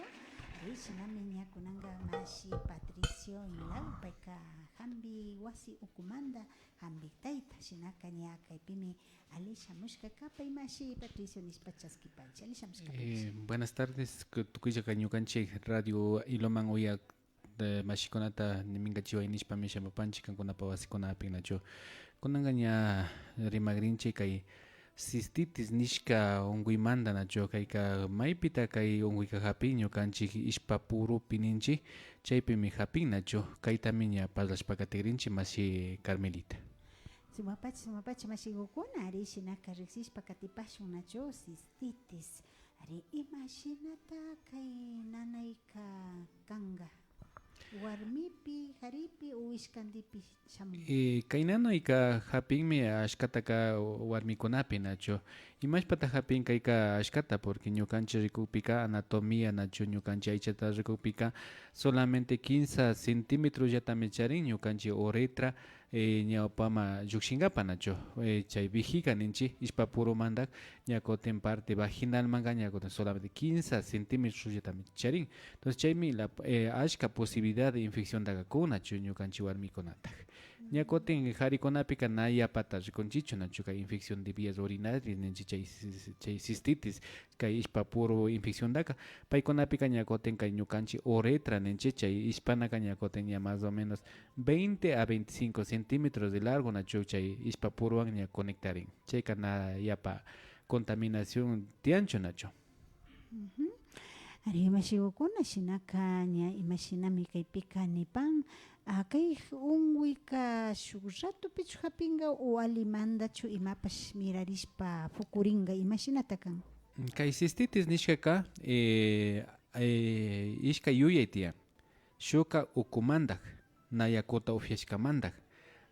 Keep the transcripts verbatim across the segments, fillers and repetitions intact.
Ari, shinami ña kunanka mashi Patricio Inlaw, payka jampi wasi ukumanta jampiktayta, shinaka ña kaypimi alli shamushka kapay mashi Patricio nishpa chaskipanchik. Alli shamushka kapay. Eh, buenas tardes, ku-, tukuyllaka ñukanchik Radio Ilumán uyak, eh, mashikunata minkachiway nishpami shamupanchik kankunapa wasikunapi, nachu. Kunanka ña rimagrinchik kay cistitis nishka unkuymanta, nachu. Kayka maypita kay unkuyka japin, ñukanchik ishpa purupi ninchik, chaypimi japin, nachu. Kaytami ña parlashpa katigrinchik mashi Carmelita. Sumakpacha, sumakpacha mashigukuna, ari shinaka riksishpa katipashun, nachu, cistitis. Ari, imashinata kay nanayka kanka? Warmipi, karipi o ishkantipi shamun? Eh, kay nanayka japinmi ashkataka warmikunapi, nachu. Imashpata japin kayka ashkata, porque ñukanchik rikukpika anatomía, nachu, ñukanchik aychata rikukpika solamente quince centímetrosllatami charin ñukanchik uretra, eh, ñawpaman llukshinkapa, nachu. Eh, chay vejiga ninchik, ishpa purumanta ña kutin parte vaginalmanka ña kutin solamente quince centímetrosllatami charin. Entonces chaymi la, eh, ashka posibilidad de infecciontaka kun, nachu, ñukanchik warmikunataka. Ña kutin karikunapika na yapata rikunchikchu, nachu, kay infección de vías urinarias ninchik, chay, chay cistitis, kay ishpa puru infecciontaka. Paykunapika ña kutin kay ñukanchik uretra ninchik, chay ishpanaka ña kutin ña más o menos veinte a veinticinco centímetros de largo, nachu, chay ishpa puruwan ña conectarin. Chayka na yapa contaminación tiyanchu, nachu. Ujú. Ari, mashigukuna, shinaka ña imashinami kaypika nipan, ah, kay unkuyka shuk ratopichu japinka o alimantachu imapash mirarishpa pukurinka, imashinata kan? Kay cistitis nishkaka, eh, eh, ishkay yuyay tiyan. Shukka ukumantak, na yakuta upyashkamantak,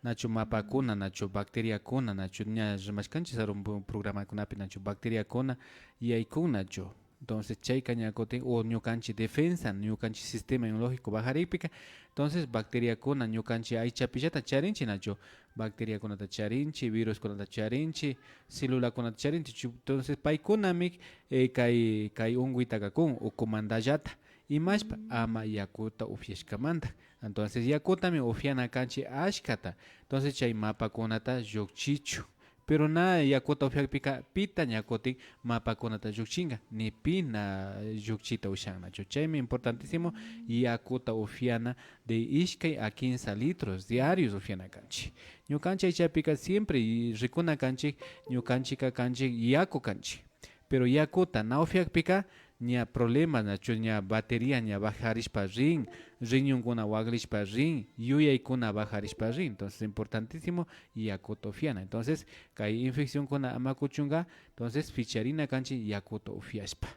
nachu mapakuna, nachu bacteriakuna, nachu ña rimashkanchik sarun pu-, programakunapi, nachu bacteriakuna yaykun, nachu. Entonces chayka ña kutin o ñukanchik defensa, ñukanchik sistema inmunológico bajarikpika, entonces bacteriakuna ñukanchik aychapillata charinchik, nachu. Bacteriakunata charinchik, viruskunata charinchik, celulakunata charinchik. Chu-, entonces paykunami, eh, kay, kay unkuytaka kun ukumantallata. Imashpa? Ama yakuta upyashkamanta. Entonces yakutami upyana kanchik ashkata. Entonces chay mapakunata llukchichun. Pero na yakuta upyakpika pita ña kutin mapakunata llukchinka, ni pi na llukchita ushannachu. Chaymi importantísimo yakuta upyana de ishkay a quince litros diarios upyana kanchik. Ñukanchik aychapika siempre rikuna kanchik, ñukanchikka kanchik yaku kanchik. Pero yakuta na upyakpika ña problema, nachu, ña batería ña bajarishpa rin, riñonkuna waklishpa rin, yuyaykuna bajarishpa rin. Entonces importantísimo yakuta upyana. Entonces kay infeccionkuna ama kuchunka, entonces picharina kanchik yakuta upyashpa.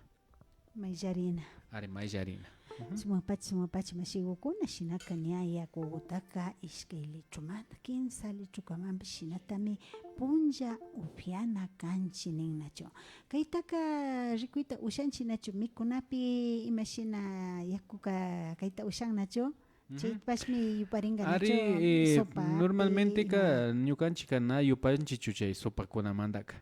Mayllarina. Ari, mayllarina. Ujú. Sumakpacha, sumakpacha mashigukuna, shinaka ña yakugutaka ishkay litromanta quince litrokamanpish shinatami punlla upyana kanchik ninnachu. Kaytaka rikuyta ushanchik nachu, mikunapi imashina yakuka kayta ushannachu? Ujú. Chaypashmi yuparinka. Ari, nachu, eh, sopapi, normalmenteka ima. Ñukanchikka na yupanchikchu chay sopakunamantaka.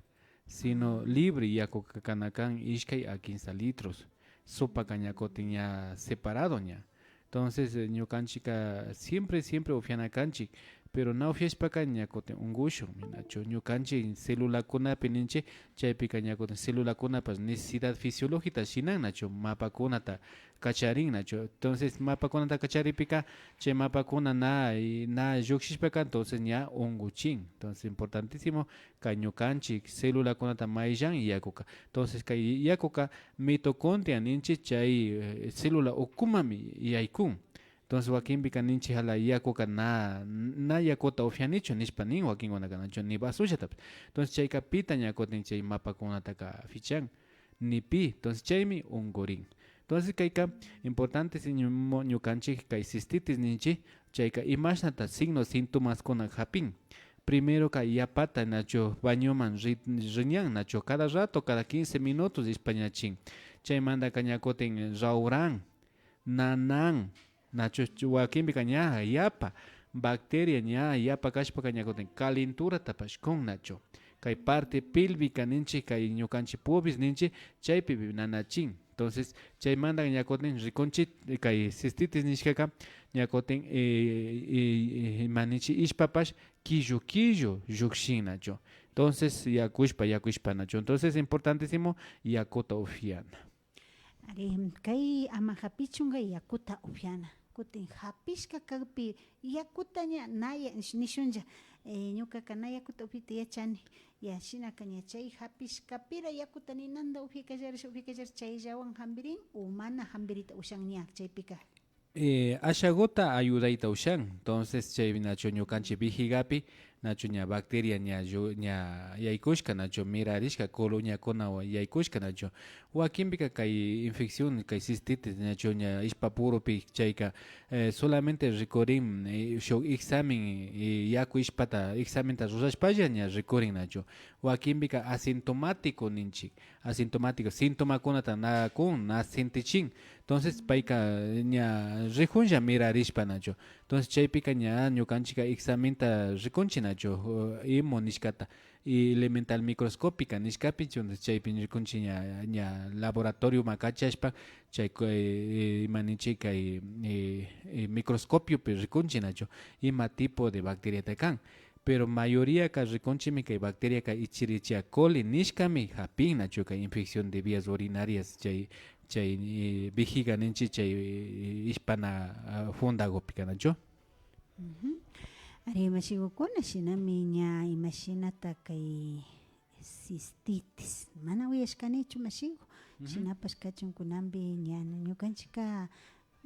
Sino libre yakuka kana kan ishkay a quince litros. Sopaka ña kutin ña separado ña. Entonces, eh, ñukanchikka siempre, siempre upyana kanchik, pero na upyashpaka ña kutin unkushun, minachu. Ñukanchik celulakunapi ninchik, chaypika ña kutin celulakunapash necesidad fisiológica shinan nachu, mapakunata kacharin nachu. Entonces, mapakunata kacharikpika, chay mapakuna na, na llukshishpaka, entonces ña unkuchin. Entonces, importantísimo kay ñukanchik celulakunata mayllan yakuka. Entonces kay yakuka mitocondria ninchik, chay, eh, célula ukumanmi yaykun. Entonces wakinpika ninchik jala yakuka na, na yakuta upyanichu nishpa nin wakinkunaka, nachu, ni basullatapish. Entonces chayka pita ña kutin chay mapakunataka fichan, ni pi. Entonces chaymi unkurin. Entonces kayka importante si ñu-, mo-, ñukanchik kay cistitis ninchik, chayka imashnata signos, síntomaskuna japin. Primeroka yapata nachu bañoman ri-, riñan, nachu cada rato, cada quince minutos ispañachin. Chaymantaka ña kutin rawran, nanan, nachu, wakinpika ña yapa, bacteria ña yapa kashpaka ña kutin calenturatapash kun nachu. Kay parte pélvica ninchik, kay ñukanchik pubis ninchik, chaypi nanachin. Entonces, chaymanta ña kutin rikunchik, kay cistitis nishkaka, ña kutin, eh, eh, eh, ima ninchik, ishpapash killu killu llukshin nachu. Entonces, yakushpa, yakushpa nachu. Entonces, importantísimo yakuta upyana. Ari, kay ama hapichunka yakuta upyana. Kutin hapishka kakpi yakuta ña na ya-, nish-, nishunlla, eh, ñukaka na yakuta upyayta yachani. Ya, shinaka ña chay hapishkapira yakuta ninanta upyay kallarisha, upyay kallarisha, chayllawan hampirin o mana hampirita ushan ña chaypika. Eh, ashaguta ayudayta ushan. Entonces, chay nachu ñukanchik vejigapi, nachu ña bacteria ña llu-, ña yaykushka, nachu mirarishka, coloñakuna wa-, yaykushka, nachu. Wakinpika kay infección, kay cistitis, nachu ña ishpapurupi chayka, eh, solamente rikurin, eh, shuk examen, eh, yaku ishpata examenta rurashpalla ña rikurin, nachu. Wakinpika asintomático ninchik. Asintomático, sintomakunata na kun, na sintichin. Entonces, payka ña rikunlla mirarishpa nachu. Entonces, chaypika ña ñukanchikka examenta rikunchik nachu, o imo nishkata, y elemental microscópica nishkapi, entonces chaypi rikunchik ña, ña laboratorioman kachashpa, chay, eh, ima ninchik kay, eh, eh, microscopiopi rikunchik nachu, ima tipo de bacteriata kan. Pero mayoríaka rikunchikmi kay bacteriaka Escherichia coli nishkami hapin nachu kay infección de vías urinarias chay, chay, eh, vejiga ninchik chay, eh, ishpana, ah, fundagupika nachu. Ujú. Ari, mashigukuna, shinami ña imashinata kay cistitis. Mana uyashkanichu mashigu. Ujú. Shinapash kachun kunanpi ña ñukanchikka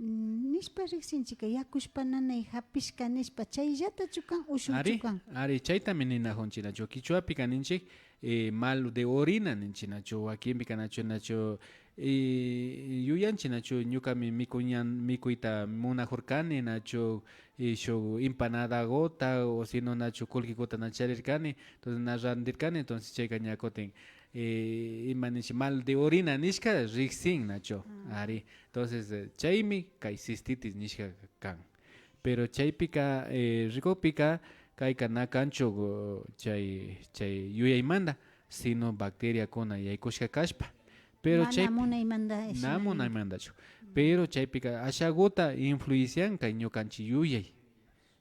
Mm, nishpa riksinchikka, yakushpa nanay hapishka nishpa, chayllatachu kan, ushuchu kan? Ari, ari, chaytami ninajunchik nachu. Kichwapika ninchik, eh, mal de orina ninchik nachu. Wakinpika nachu, nachu, eh, yuyanchik nachu, ñukami mikuñan, mikuyta munajurkani nachu, eh, shuk empanadaguta, o sino nachu, kullkikuta na charirkani, entonces na randirkani, entonces chayka ña kutin, eh, ima ninchik, mal de orina nishka riksin nachu. Ah. Ari. Entonces, eh, chaymi kay cistitis nishka kan. Pero chaypika, eh, rikukpika, kayka na kanchu, uh, chay, chay yuyaymanta, sino bacteriakuna yaykushka kashpa. Pero mana chaypi munaymanta, na shinami. Munaymantachu. Mm. Pero chaypika ashaguta influencian kay ñukanchik yuyay.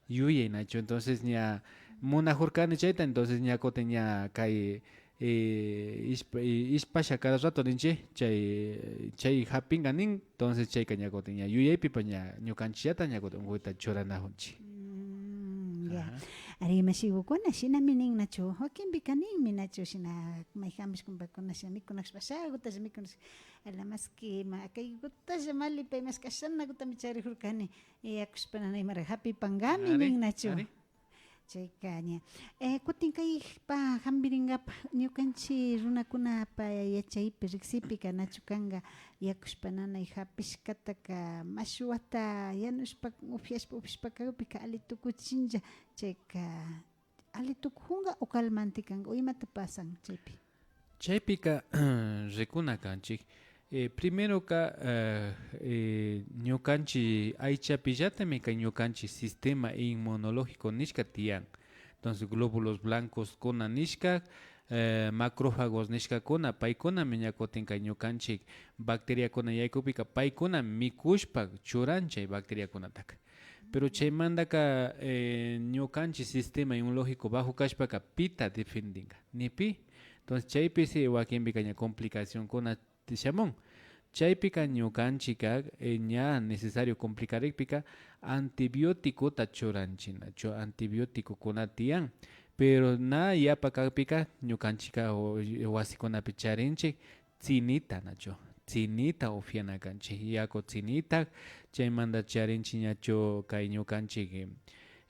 Yuyay, nachu. Entonces ña munajurkani chayta, entonces ña kutin ña kay, eh, ishpa-, eh, ishpasha cada rato ninchik, chay, chay hapinka nin, entonces chayka ña kutin ña yuyaypipash ña ñukanchikllata ña kutin unkuyta churanajunchik. Mm, ya. Ajá. Ari, mashigukuna, shinami nin, nachu. Wakinpika ninmi, nachu, shina, mayjanpish kumpakuna, shina, mikunajushpa, ashagutalla mikunajushpa. Ala, maski, ma, kaykutalla mallipa, imash kashanakutami charijurkani. Yakushpa nanay mara hapipankami. Ari, nin nachu. Ari. Chayka ña. Eh, kutin kaypa hampirinkapak ñukanchik runakunapa yachaypi riksipika nachu kanka yakushpa nanay hapishkataka mashwata yanushpa upyashpa upyashpa kakpika alli tukuchinlla chayka alli tukujunka o calmante kanka o imata pasan chaypi? Chaypika rikuna kanchik. Eh, primeroka, eh, eh, ñukanchik aychapillatami kay ñukanchik sistema inmunológico nishka tiyan. Entonces, glóbulos blancoskuna nishka, eh, macrófagos nishkakuna, paykunami ña kutin kay ñukanchik bacteriakuna yaykukpika, paykuna mikushpa churan chay bacteriakunataka. Pero chaymantaka, eh, ñukanchik sistema inmunológico bajo kashpaka, pita defendinka? Ni pi. Entonces, chaypi si wakinpika ña complicacionkuna shamun. Chaypika ñukanchikka, eh, ña necesario complicarikpika, antibióticota churanchik, nachu, antibioticokuna tiyan. Pero na yapa kakpika, ñukanchikka, o, wasikunapi charinchik, tsinita, nachu, tsinita upyana kanchik, yaku tsinita, chaymanta charinchik ñachu kay ñukanchik,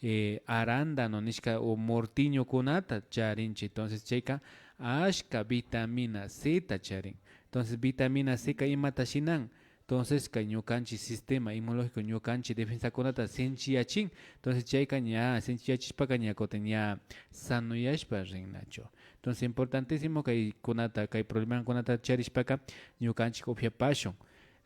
eh, arándano nishka o mortiñokunata charinchik. Entonces, chayka ashka vitamina C ta charin. Entonces, vitamina C ka imata shinan? Entonces, kay ñukanchik sistema inmunológico, ñukanchik defensakunata sinchiyachin. Entonces, chayka ña sinchiyachishpaka ña kutin ña sanoyashpa rin, nachu. Entonces, importantísimo kaykunata, kay problemakunata charishpaka ñukanchik upyapashun.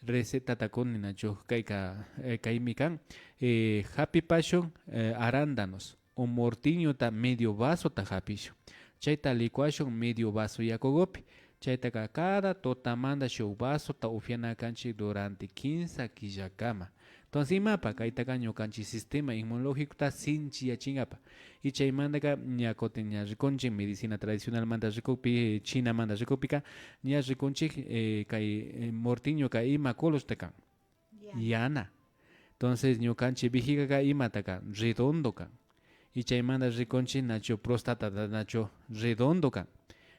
Recetata kuni, nachu, kayka, eh, kaymi kan. Eh, hapipashun, eh, arándanos o mortiñota medio vasota hapishun. Chayta licuashun medio vaso yakugupi. Chaytaka cada tutamanta shuk vasota upiana kanchik durante kimsa killakama. Entonces, imapa kaytaka ñukanchik sistema inmunológicota sinchiyachingapa. Y chaymantaka ña kutin ña rikunchik medicina tradicionalmanta rikukpi, chinamanta rikukpika, ña rikunchik, eh, kay, eh, mortiñoka ima colorsta kan. Yana. Yana. Entonces, ñukanchik vejigaka imata kan? Redondo kan. Y chaymanta rikunchik nachu prostatata nachu redondo kan.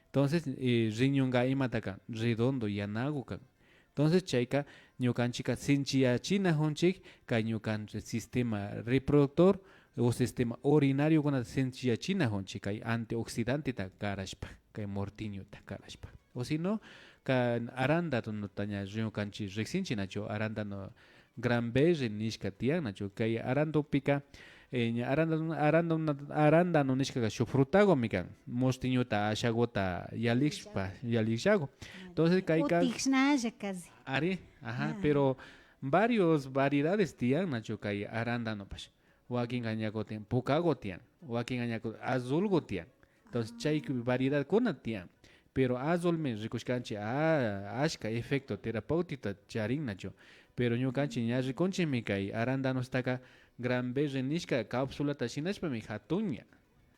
Entonces, eh, riñonka imata kan? Redondo, yanagu kan. Entonces, chayka ñukanchikka sinchiyachinakunchik kay ñukanchik sistema reproductor o sistema urinariokunata sinchiyachinakunchik kay antioxidanteta karashpa, kay mortiñota karashpa. O si no, ka-, arándanota ña ñukanchik riksinchik nachu, arándano cranberry nishka tiyan nachu. Kay arándopika, eh, ña arándano, arándano, arándano nishkaka shuk frutagomi kan, mortiñota ashaguta yalishpa, yalishagu. Entonces, kayka utishnalla casi. Ari, ajá, pero varios variedades tiyan nachu kay arándanopash. Wakinka ña kutin pukago tiyan, wakinka ña kutin azulgo tiyan. Entonces, chay variedadkuna tiyan. Pero azulmi rikushkanchik, ah, ashka efecto terapéutico charin nachu. Pero ñukanchik ña rikunchikmi kay arándanostaka cranberry nishka cápsulata shinashpami jatunña.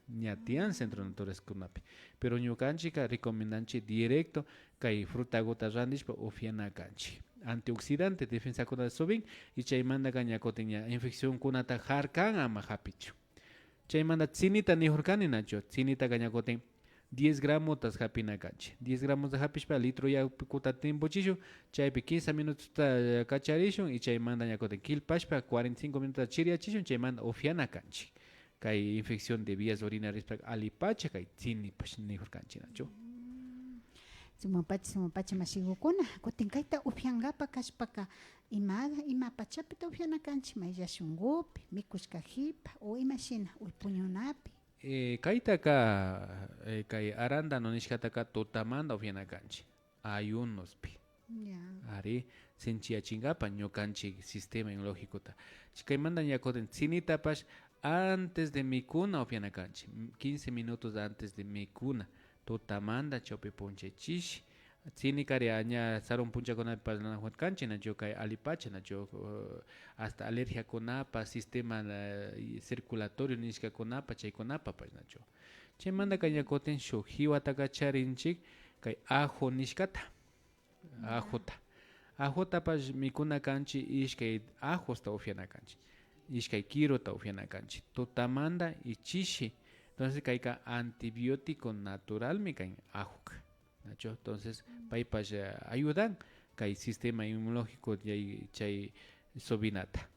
Ña tiyan centro naturaleskunapi. Pero ñukanchikka recomendanchik directo kay frutaguta randishpa upiana kanchik. Antioxidante defensakunata subin y chaymantaka ña kutin ña infeccionkunata jarkan ama japichun. Chaymanta tsinita nijurkani nachu, tsinitaka ña kutin diez gramotas japina kanchik. Diez gramota japishpa litro yakuta timpuchishun, chaypi quince minutota kacharishun y chaymanta ña kutin killpashpa cuarenta y cinco minutos chiriyachishun, chaymanta upiana kanchik. Kay infección de vías urinariaspa allipacha kay tsinipash nijurkanchik nachu. Sumakpacha, sumakpacha mashigukuna, kutin kayta upiankapa kashpaka ima, ima pachapita upiana kanchik, maylla shunkupi, mikushka jipa o imashina, o puñunapi. Eh, kaytaka, eh, kay arándano nishkataka tutamanta upiana kanchik, ayunospi. Ya. Ari, sinchiyachingapa ñukanchik sistema inmunológicota. Kaymanta ña kutin tsinitapash antes de mikuna upiana kanchik, quince minutos antes de mikuna, tutamanta chawpi puncha chishi. Tsinikari ña sarun punchakunapi parlanajukanchik, nachu kay allipacha, nachu, uh, hasta alergiakunapa, sistema, uh, circulatorio nishkakunapa, chaykunapapash, nachu. Chaymantaka ña kutin shuk jiwataka charinchik, kay ajo nishkata. Ajota. Ajotapash mikuna kanchik ishkay ajosta upiana kanchik. Ishkay kiruta upiana kanchik. Tutamanta y chishi. Entonces, kayka antibiótico naturalmi kan ajoka. Nachu? Entonces, paypash, eh, ayudan kay sistema inmunológico chay, chay subinata.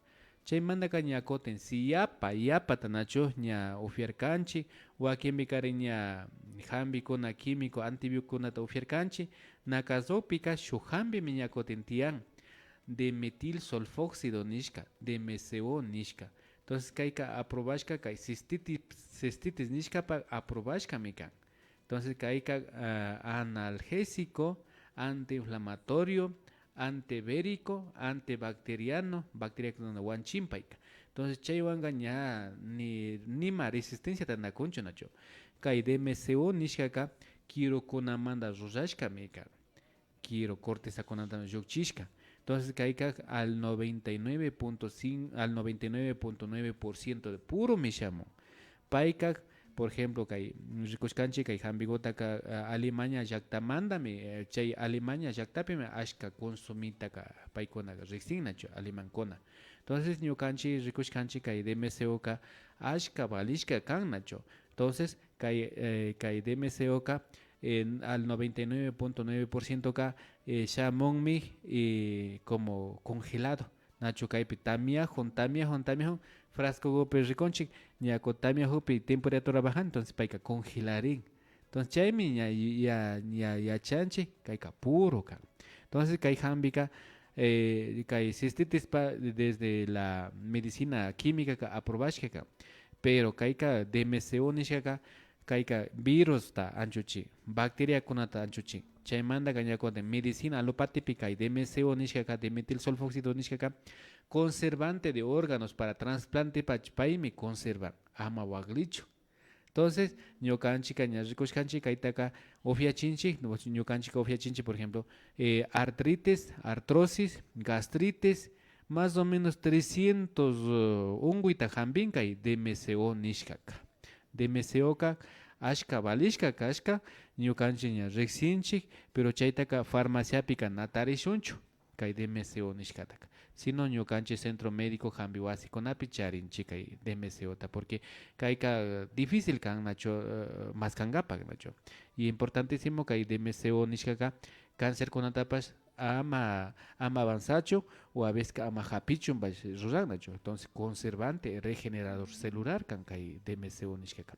Chaymantaka ña kutin si yapa, yapata nachu ña upiarkanchik, wakinpikarin ña jampikuna químico antibioticokunata upiarkanchik, na kazopika shuk jampimi ña kutin tiyan, dimetil sulfóxido nishka, D M C O nishka. Entonces, kayka aprobashka kay cistitis, cistitis nishkapa aprobashkami kan. Entonces, kayka, ah, analgésico, antiinflamatorio, antivérico, antibacteriano, bacteriakunata wañuchin payka. Entonces, chaywanka ña ni, nima resistenciata na kunchu nachu. Kay D M C O nishkaka kirukunamanta rurashkami kan. Kiru cortesakunata llukchishka. Entonces, kayka al noventa y nueve punto cinco, al noventa y nueve punto nueve por ciento de puromi shamun. Payka, por ejemplo, kay, mm, rikushkanchik kay jampikutaka, ah, Alemania llaktamantami, eh, chay Alemania llaktapimi ashka consumitaka paykunaka riksin nachu, alemankuna. Entonces, ñukanchik rikushkanchik kay D M C O ka ashka valishka kan nachu. Entonces, kay, eh, kay D M C O ka, eh, al noventa y nueve punto nueve por ciento ka, eh, shamunmi, eh, como congelado. Nachu kaypi tamiajun, tamiajun, tamiajun, frascogupi rikunchik, ña ku tamiajukpi temperatura bajan, entonces payka congelarin. Entonces chaymi ña, ya, ya, yachanchik, kayka puro kan. Entonces kay jampika, eh, kay cistitispa desde la medicina química ka aprobashka kan. Pero kayka D M C O nishkaka, kayka virusta anchuchin, bacteriakunata anchuchin. Chaymantaka ña kutin medicina alopatipi kay D M C O nishkaka, dimetil sulfóxido nishkaka, conservante de órganos para trasplante pa-, paymi conservan, ama waklichu. Entonces, ñukanchika ña rikushkanchik kaytaka upyachinchik, ñukanchika upyachinchik, por ejemplo, eh, artritis, artrosis, gastritis, más o menos trescientos, eh, unkuyta hampin kay D M C O nishkaka. D M C O ka ashka valishka kashka, ñukanchik ña riksinchik, pero chaytaka farmaciapika na tarishunchu kay D M C O nishkataka, sino ñukanchik centro médico hampi wasikunapi charinchik kay D M C O ta, porque kayka difícil kan nachu, eh, maskankapak nachu. Y importantísimo kay D M C O nishkaka cancerkunatapash ama, ama avanzachun o a veces ama hapichunpash ruran nachu. Entonces, conservante, regenerador celular kan kay D M C O nishkaka.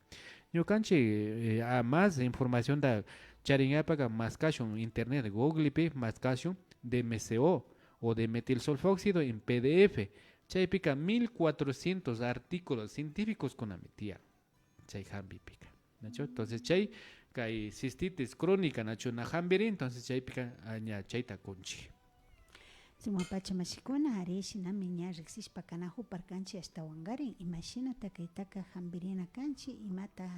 Ñukanchik, eh, a más informacionta charinkapaka maskashun internet, Googlepi maskashun D M C O o de metilsulfóxido en P D F. Chaypika mil cuatrocientos artículos científicoskunami tiyan chay hampipika. Nachu? Entonces chay kay cistitis crónica nachu na hampirin, entonces chaypika, ah, ña chayta kunchik. Sumakpacha mashikuna, ari shinami ña riksishpa kanakuparkanchik ashtawankarin imashinata kaytaka hampirina kanchik, imata,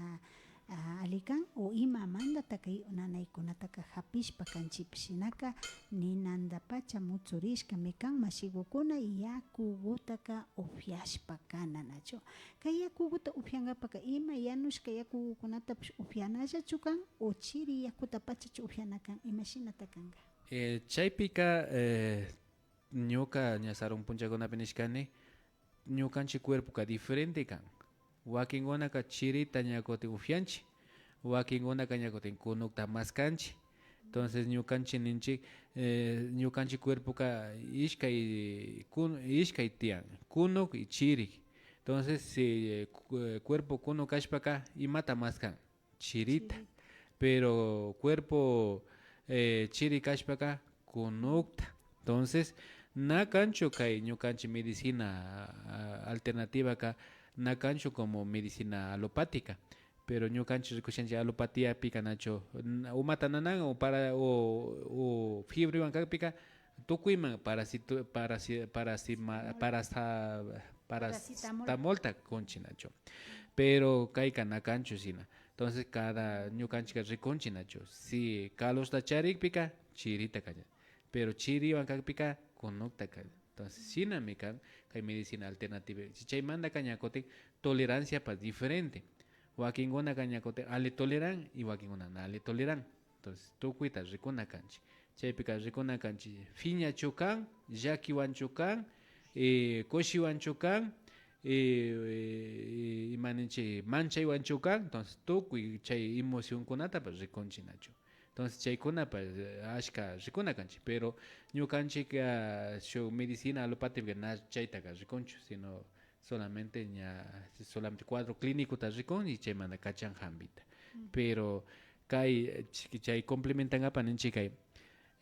ah, alli kan o imamantata kay nanaykunataka hapishpa kanchikpi. Shinaka ninantapacha mutsurishkami kan mashikukuna, yakukutaka upyashpa kana nachu. Kay yakukuta upyankapaka ima yanushka yakukukunatapash upyanallachu kan o chiri yakutapachachu upyana kan, imashinata kanka? Eh, chaypika, eh, ñuka ña sarun punchakunapi nishkani, ñukanchik cuerpoka diferente kan. Wakinkunaka chirita ña kutin upyanchik, wakinkunaka ña kutin kunukta maskanchik. Entonces, ñukanchik ninchik, eh, ñukanchik cuerpoka ishkay kun-, ishkay tiyan, kunuk y chirik. Entonces, si, eh, cu-, eh, cuerpo kunuk kashpaka, imata maskan? Chirita. Chirita. Pero cuerpo, eh, chiri kashpaka, kunukta. Entonces, na kanchu kay ñukanchik medicina, ah, alternativaka, na kanchu como medicina alopática. Pero ñukanchik rikushanchik alopatiapika nachu, n-, umata nanan o para, o, o fiebrewan kakpika, tukuyman parasito-, parasi-, parasima-, parasa-, paracetamolta kunchik nachu. Pero kayka na kanchu shina. Entonces, cada ñukanchikka rikunchik nachu. Si calorta charikpika, chirita kaña. Pero chiriwan kakpika, kunukta kaña. Entonces, shinami kan kay medicina alternativa. Chaymantaka ña kutin toleranciapash diferente. Wakinkunaka ña kutin alli toleran y wakinkuna na alli toleran. Entonces, tukuyta rikuna kanchik. Chaypika rikuna kanchik, piñachu kan, llakiwanchu kan, eh, kushiwanchu kan, eh, eh, ima ninchik, manchaywanchu kan. Entonces, tukuy chay emocionkunatapash rikunchik nachu. Entonces, chaykunapash, eh, ashka rikuna kanchik. Pero ñukanchik, ah, shuk medicina alopática na chaytaka rikunchu, sino solamente ña, solamente cuadro clínicota rikun y chaymanta kachan hampita. Pero kay, eh, ch-, chay complementankapak ninchik kay,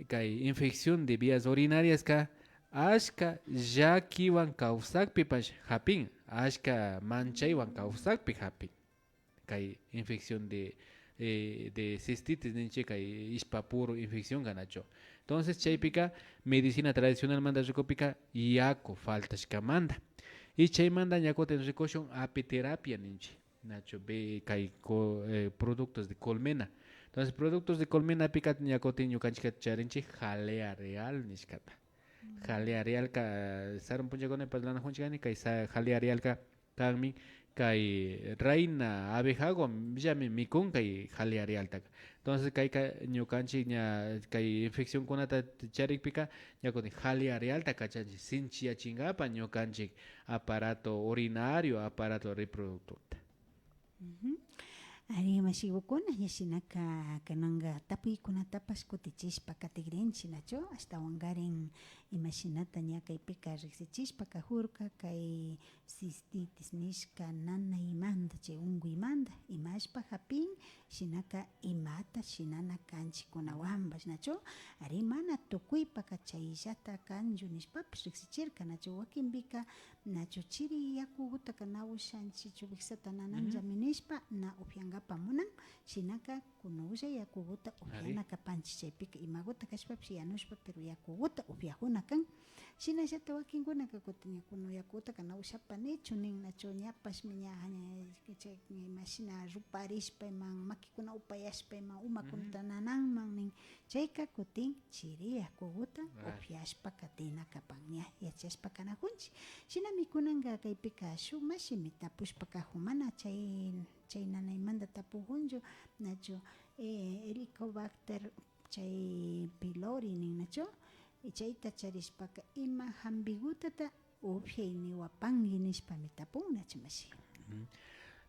kay infección de vías urinariaska ashka llakiwan kawsakpipash hapin, ashka manchaywan kawsakpi hapin. Kay infección de, eh, de cistitis ninchik, kay ishpapuru infección kanachu. Entonces, chaypika medicina tradicionalmanta rikukpika yaku faltashkamanta. Y chaymanta ña kutin rikushun apiterapia ninchik, nachu, be-, kay co-, eh, productos de colmena. Entonces, productos de colmenapika ña kutin ñukanchikka charinchik jalea real nishkata. Jalea realka, sarun punchakuna parlanakunchik kani, kay sa-, jalea realka kanmi kay reina abejagullami mikun kay jalea realtaka. Entonces, kayka ñukanchik ña kay infeccionkunata charikpika, ña kutin jalea realta kachanchik sinchiyachinkapak ñukanchik aparato urinario, aparato reproductorta. Ujú. Ari, mashigukuna, ña shinaka kananka tapuykunatapash kutichishpa katigrinchik, nachu? Ashtawankarin imashinata ña kaypika riksichishpa kajurka, kay cistitis nishka nanaymanta, chay unkuymanta, imashpa japin, shinaka imata shinana kanchikkunawanpash, nachu? Ari, mana tukuypaka chayllata kanchu nishpapash riksichirka, nachu? Wakinpika, nachu, chiri yakugutaka na ushanchikchu, wiksata nananllami nishpa na upyankapak munan, shinaka kunulla yakuguta upyana kapanchik. Chaypika imaguta kashpapish yanushpa, pero yakuguta upyajuna kan. Shinallata wakinkunaka kutin ña kunu yakutaka na ushapanichu nin nachu, ñapashmi ña, ña chay imashina ruparishpa ima, makikuna upayashpa ima, umakunata nananman nin. Chayka kutin chiri yakuguta upyashpa katina kapan, ña yachashpa kanajunchik. Shinami kunanka kaypika shuk mashimi tapushpa kajun, mana chay, chay nanaymanta tapujunchu, nachu, eh, Helicobacter chay pylori nin nachu, y chayta charishpaka ima jambigutata upyay niwapanki nishpami tapun nachu mashi.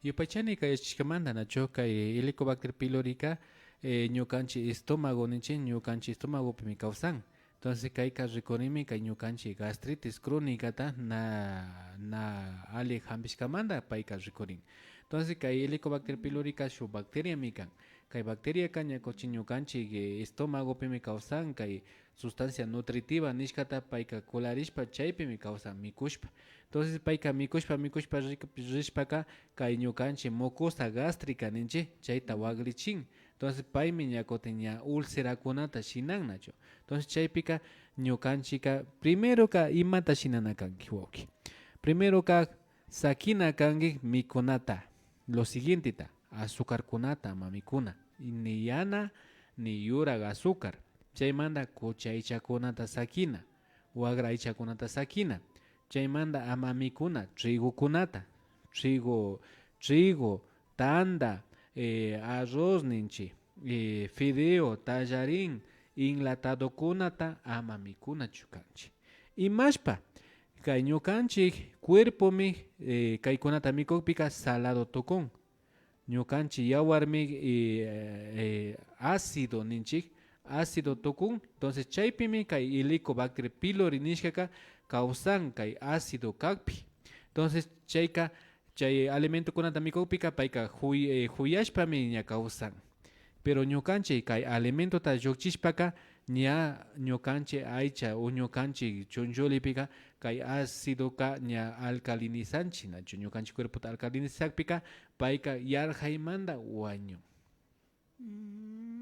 Yupaychani kay yachashkamanta nachu, kay Helicobacter pylorica, eh, ñukanchik estómago ninchik, ñukanchik estómagopimi kawsan. Entonces kayka rikurinmi kay ñukanchik gastritis crónicata na, na alli jambishkamanta payka rikurin. Entonces kay Helicobacter pylorica shuk bacteriami kan. Kay bacteriaka ña kutin ñukanchik, eh, estómagopimi kawsan, kay sustancia nutritiva nishkata payka kularishpa chaypimi kawsan mikushpa. Entonces payka mikushpa mikushpa rik-, rishpaka kay ñukanchik mucosa gástrica ninchik chayta waklichin. Entonces paymi ña kutin ña ulcerakunata shinan nachu. Entonces chaypika ñukanchikka primeroka imata shinana kanki wawki. Primeroka sakina kanki mikunata, lo siguienteta, azúcarkunata ama mikuna, ni yana ni yurak azúcar. Chaymanta kucha aychakunata sakina, wakra aychakunata sakina. Chaymanta ama mikuna trigukunata, trigo, trigo, tanda, eh, arroz ninchik, eh, fideo, tallarín, enlatadokunata ama mikunachu kanchik. Imashpa, kay ñukanchik cuerpomi, eh, kaykunata mikukpika salado tukun. Ñukanchik yawarmi, eh, eh, ácido ninchik, ácido tukun. Entonces chaypimi kay Helicobacter pylori nishkaka kawsan kay ácido kakpi. Entonces chayka chay alimentokunata mikukpika payka juy-, eh, juyashpami ña kawsan. Pero ñukanchik kay alimentota llukchishpaka ña ñukanchik aycha o ñukanchik chunchullipika kay acidoka ña alcalinizanchik, nachu? Ñukanchik cuerpota alcalinizakpika payka yarjaymanta wañun.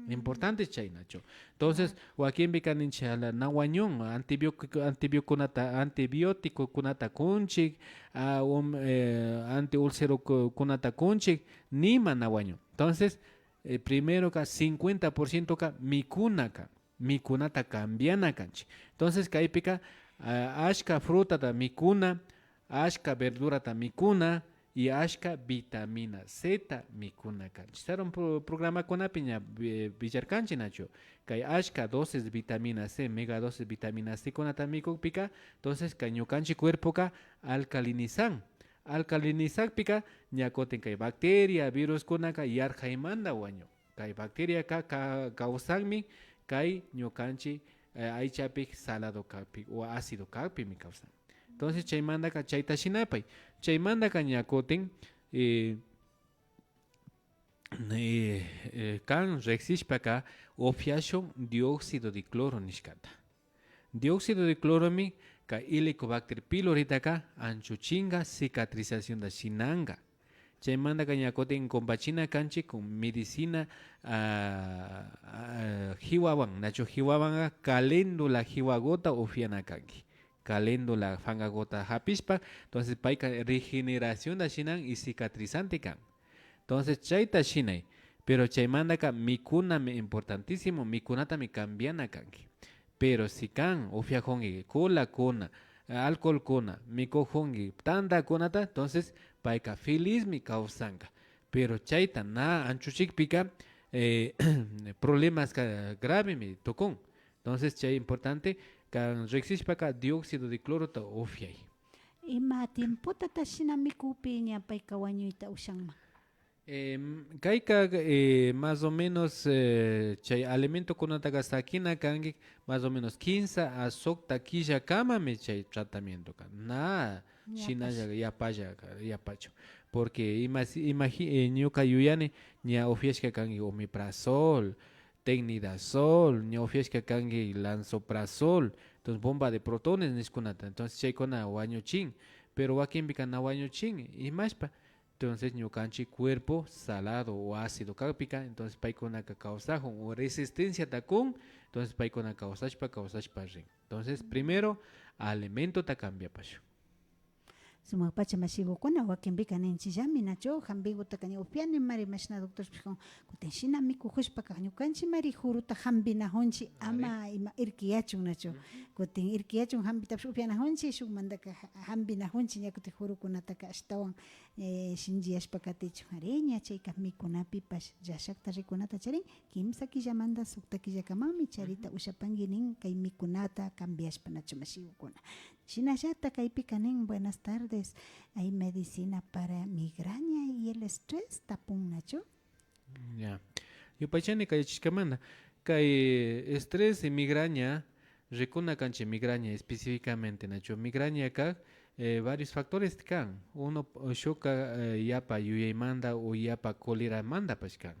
Importante chay, nachu? Entonces wakinpika ninchik ala na wañun, antibio-, antibiokunata, antibioticokunata kunchik, ah, um, eh, antiulcerokunata kunchik, nima na wañun. Entonces, eh, primeroka cincuenta por cientoka mikunaka, mikunata cambiana kanchik. Entonces kaypika, ah, ashka frutata mikuna, ashka verdurata mikuna y ashka vitamina C ta mikuna kanchik. Sarun pro-, programakunapi ña vi-, villarkanchik nachu, kay ashka dosis vitamina C, mega dosis vitamina C kunata mikukpika, entonces kay ñukanchik cuerpoka alcalinizan. Alcalinizakpika ña kutin kay bacteria, viruskunaka yarjaymanta wañun. Kay bacteriaka ka-, kawsanmi kay ñukanchik, eh, aychapi salado kakpi o ácido kakpimi kawsan. Entonces chaymantaka chayta shinapay. Chaymantaka ña kutin, eh, eh, eh, kan riksishpaka upyashun dióxido de cloro nishkata. Dióxido de cloromi kay Helicobacter pyloritaka anchuchinka, cicatrizacionta shinanka. Chaymantaka ña kutin kumpachina kanchik con medicina, ah, ah, kiwawan, nachu, kiwawanka caléndula kiwaguta upyana kanki. Caléndula pankaguta japishpa, entonces payka regeneracionta shinan y cicatrizante kan. Entonces chayta shinay. Pero chaymantaka mikunami importantísimo, mikunatami cambiana kanki. Pero si kan upyajunki colakuna, alcoholkuna, mikujunki tantakunata, entonces payka felizmi kawsanka. Pero chayta na anchuchikpika, eh, problemaska gravemi tukun. Entonces chay importante kan, riksishpaka dióxido de clorota upyay. Ima tiempotata shina mikukpi ña payka wañuyta ushanman? Em, kayka, eh, más o menos, eh, chay alimentokunataka sakina kanki, más o menos kimsa a suqta killakamami chay tratamientoka. Na, shinalla yapalla, yapachu. Porque imasi-, imagi-, eh, ñuka yuyani ña upyashka kanki omeprazol, tenidazol, ña upyashka kanki lansoprazol, entonces bomba de protones nishkunata. Entonces chaykuna wañuchin, pero wakinpika na wañuchin. Imashpa, Entonces ñukanchik cuerpo salado o ácido kakpika, entonces paykunaka kawsakun o resistenciata kun, entonces paykuna kawsashpa, kawsashpa rin. Entonces primero alimentota cambiapashun. Sumakpacha mashigukuna, wakinpika ninchillami, nachu, jambigutaka ña upianimari, mashna doctorpish kun, kutin shina mikujushpaka ñukanchimari juruta jambinajunchi, ama ima irkiyachun, nachu. Kutin irkiyachun jambitapish upianajunchi, shukmandaka ja-, jambinajunchi, ña kutin jurukunataka ashtawan, eh, shinchiyashpa katichun. Ari, ña chayka mikunapipash llashakta rikunata charin, kimsa killamanda sukta killakamanmi charita ushapanki nin kay mikunata cambiashpa, nachu mashigukuna. Shinallata kaypika nin, buenas tardes, hay medicina para migraña y el estrés, tapun, nachu. Ya. Yupaychani kayachishkamanda. Kay estrés y migraña, rikuna kanchik migraña específicamente, nachu. Migrañaka, eh, varios factores kan. Uno, shukka, eh, yapa yuyaymanda o yapa coleramandapash kan.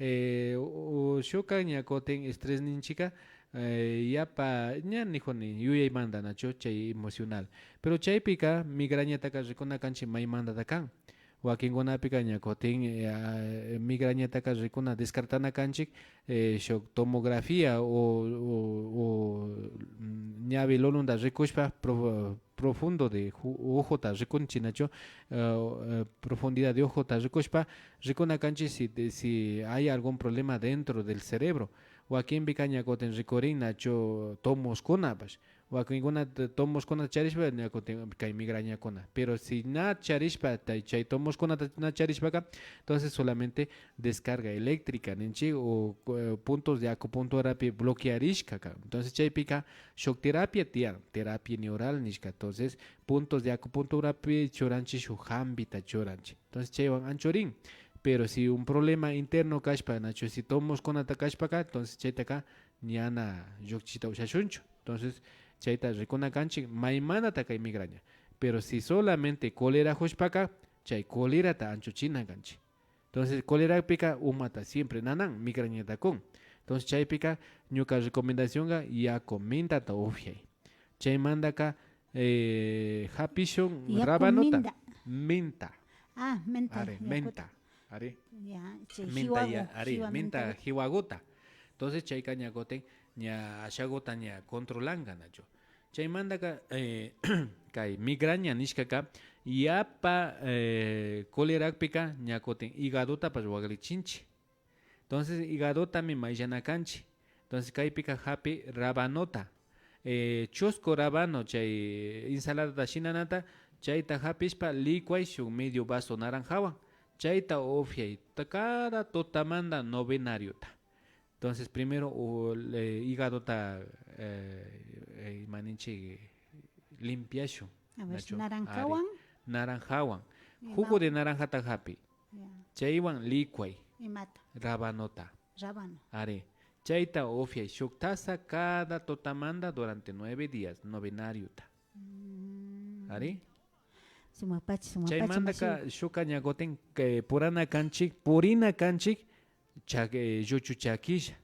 Eh, o, o shukka ña kutin estrés ninchikka, eh, yapa, ña nijuni, yuyaymanda, nachu, chay emocional. Pero chaypika migrañataka rikuna kanchik maymandata kan. Wakinkunapika ña kutin, eh, ah, migrañataka rikuna descartana kanchik, eh, shuk tomografía o, o, o, mm, ñawi lulunda rikushpa, pro-, profundo de ju-, ojota rikunchik, nachu, eh, eh, profundidad de ojota rikushpa, rikuna kanchik si, de, si hay algún problema dentro del cerebro. Wakinpika ña kutin rikurin, nachu, tomoskunapash. Wakinkuna t-, tomoskunata charishpa, ña kutin kay migrañakuna. Pero si na charishpa, tay-, chay tomoskunata na charishpaka, entonces solamente descarga eléctrica ninchik o, eh, puntos de acupunturapi bloquearishkaka. Entonces chaypika shuk terapia tiyan, terapia neural nishka. Entonces puntos de acupunturapi churanchik, shuk jambita churanchik. Entonces chaywan anchurin. Pero si un problema interno kashpa, nachu, si tomoskunata kashpaka, entonces chaytaka ñana llukchita ushashunchu. Entonces chayta rikuna kanchik maymandata kay migraña. Pero si solamente colerajushpaka, chay colerata anchuchina kanchik. Entonces colerakpika umata siempre nanan, migrañata kun. Entonces chaypika ñuka recomendacionka yaku mintata upyay. Chaymandaka, eh, japishun rabanota. Minta. Ah, menta. Ari, menta. Ari. Ya, chay minta, jiwagu, ya, ari, jiwa minta, minta. Jiwaguta. Entonces chayka ña kutin ña ashaguta ña controlanka, nachu. Chaymandaka, eh, kay migraña nishkaka yapa, eh, colerakpika ña kutin higadotapash waklichinchik. Entonces higadotami mayllana kanchik. Entonces kaypika japi rabanota, eh, chusku rabano, chay ensaladata shinanata, chayta japishpa licuay shuk medio vaso naranjawan. Chayta upyay ta-, cada tutamanda novenariota. Entonces primero u-, le-, higadota, eh, eh, ima ninchik, limpiashun. A ver, nachu, naranjawan. Ari, naranjawan. Ima. Jugo de naranjata japi. Ya. Chaywan licuay. Imata? Rabanota. Rabano. Ari. Chayta upyay shuk taza cada tutamanda durante nueve días, novenariota. Mm. Ari. Sumakpacha, sumakpacha. Chaymandaka mashi, shukka ña kutin, eh, purana kanchik, purina kanchik, chak-, eh, lluchu chakilla.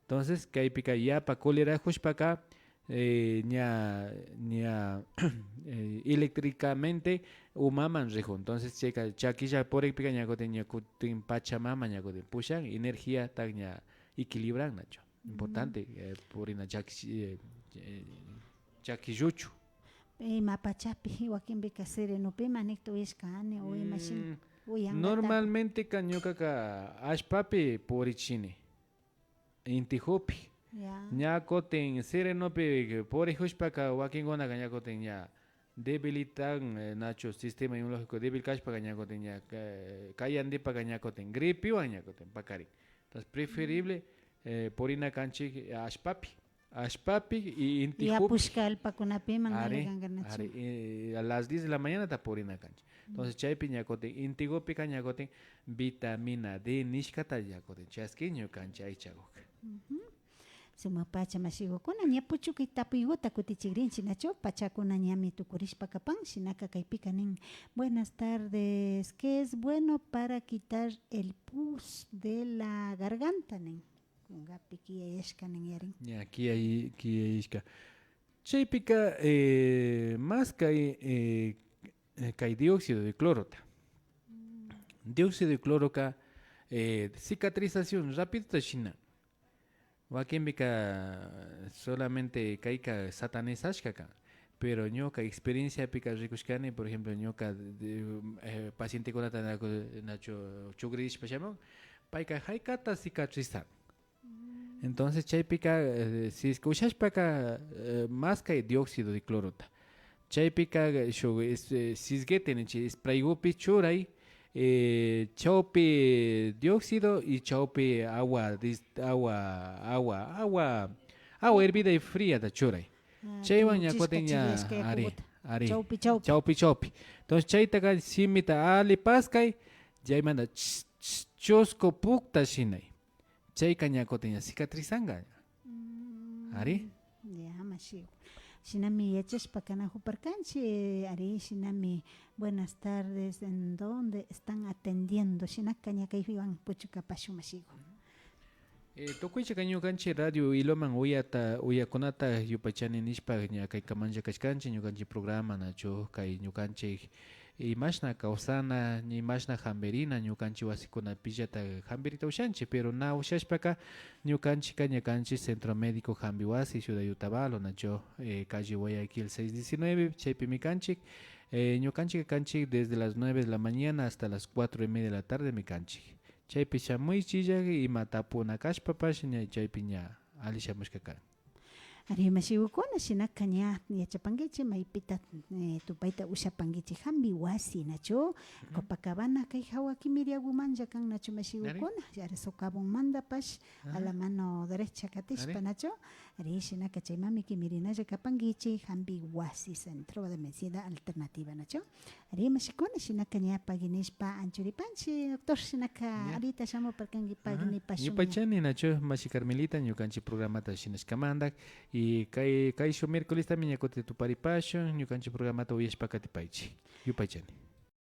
Entonces kaypika yapa colerajushpaka, eh, ña, ña, eh, eléctricamente umaman rijun. Entonces chayka chakilla purikpika ña kutin, ña kutin pachamama ña kutin pushan, energiata ña equilibran, nachu. Importante, eh, purina chaki, eh, eh, chaki lluchu. Ima pachapi, wakinpika serenopi ima nikta uyashka ani o ima shina, mm, uyangataka. Normalmenteka ñukaka allpapi purichini. Intijupi. Ya. Ña kutin serenopi purijushpaka wakinkunaka ña kutin ña debilitan, eh, nachu, sistema inmunológico débil kashpaka ña kutin ña, eh, kayandipaka ña kutin gripewan ña kutin pakarin. Entonces preferible, eh, purina kanchik, eh, allpapi. Allpapi y intijupi. Yapushka allpakunapiman. Ari, alli kankanachu. Ari, eh, a las diez de la mañanata purina kanchik. Entonces chaypi ña kutin intigupika ña kutin vitamina D nishkata ña kutin chaskin ñukanchik aychakuka. Sumakpacha mashigukuna, ña puchukay tapuyguta kutichigrinchik, nachu? Pachakuna ñami tukurishpa kapan, shinaka kaypika nin, buenas tardes, ¿qué es bueno para quitar el pus de la garganta? Nin. Kunkapi kiyayashka nin yarin. Ña, kiyay-, kiyayashka. Chaypika, eh, mas kay, eh, eh, kay dióxido de clorota. Dióxido de cloroka, eh, cicatrización rapidota shina. Wakinpika solamente kayka satanizashka kan. Pero ñuka experienciapika rikushkani, por ejemplo, ñuka, eh, pacientekunata nachu chugrishpa shamun, payka haykata cicatrizan. Entonces chaypika, eh, si ushashpaka, eh, maskay dióxido de clorota. Chaypika, eh, shuk, eh, sisguete ninchik, spraygupi churay, eh, chawpi dióxido y chawpi agua, dis-, agua, agua, agua, agua hervida y fríata churay. Ah, chaywan ña kutin ña, ari, ari, chawpi, chawpi. Chawpi, chawpi. Entonces chaytaka simita alli paskay, chaymanta ch-, ch-, chusku pukta shinay. Chayka ña kutin ña cicatrizanka. Mm, ari. Ya, mashigu. Shinami yachashpa kanajuparkanchik, ari, shinami, buenas tardes, ¿en dónde están atendiendo? Shinaka ña kaywan puchukapashun, mashigu. Eh, tukuychaka ñukanchik Radio Ilumán uyata, uyakunata yupaychani nishpa ña kaykamanlla kashkanchik, ñukanchik programa nachu, kay ñukanchik imashna kawsana, ña imashna jambirina, ñukanchik wasikunapillata jambirita ushanchik, pero na ushashpaka ñukanchikka ña kanchik Centro Médico Jambi Wasi, Ciudad de Otavalo, nachu, eh, calle Guayaquil seis diecinueve, chaypimi kanchik. Eh, ñukanchikka kanchik desde las nueve de la mañana hasta las cuatro y media de la tardemi kanchik. Chaypi shamuychilla, ima tapuna kashpapash ña chaypi ña alli shamushka kan. Ari, mashigukuna, shinaka ña yachapankichik maypita, eh, tupayta ushapankichik, jambi wasi, nachu? Ujú. Copacabana kay jawa kimiriagumanlla kan, nachu, mashigukuna? Ari. Ari, socavónmantapash, a la mano derecha katishpa, nachu? Ari, shinaka chaymanmi kimirinalla kapankichik, jambi wasi, Centro de Medicina Alternativa, nachu? Ari, mashikuna, shinaka ña pagui nishpa anchuripanchik, doctor, shinaka alita shamuparkanki, pagui nipashun ña. Yupaychani, nachu, mashi Carmelita, ñukanchik programata shinashkamanta, y kay, kayshuk miércolestami ña kutin tuparipashun, ñukanchik programata uyashpa katipaychik. Yupaychani.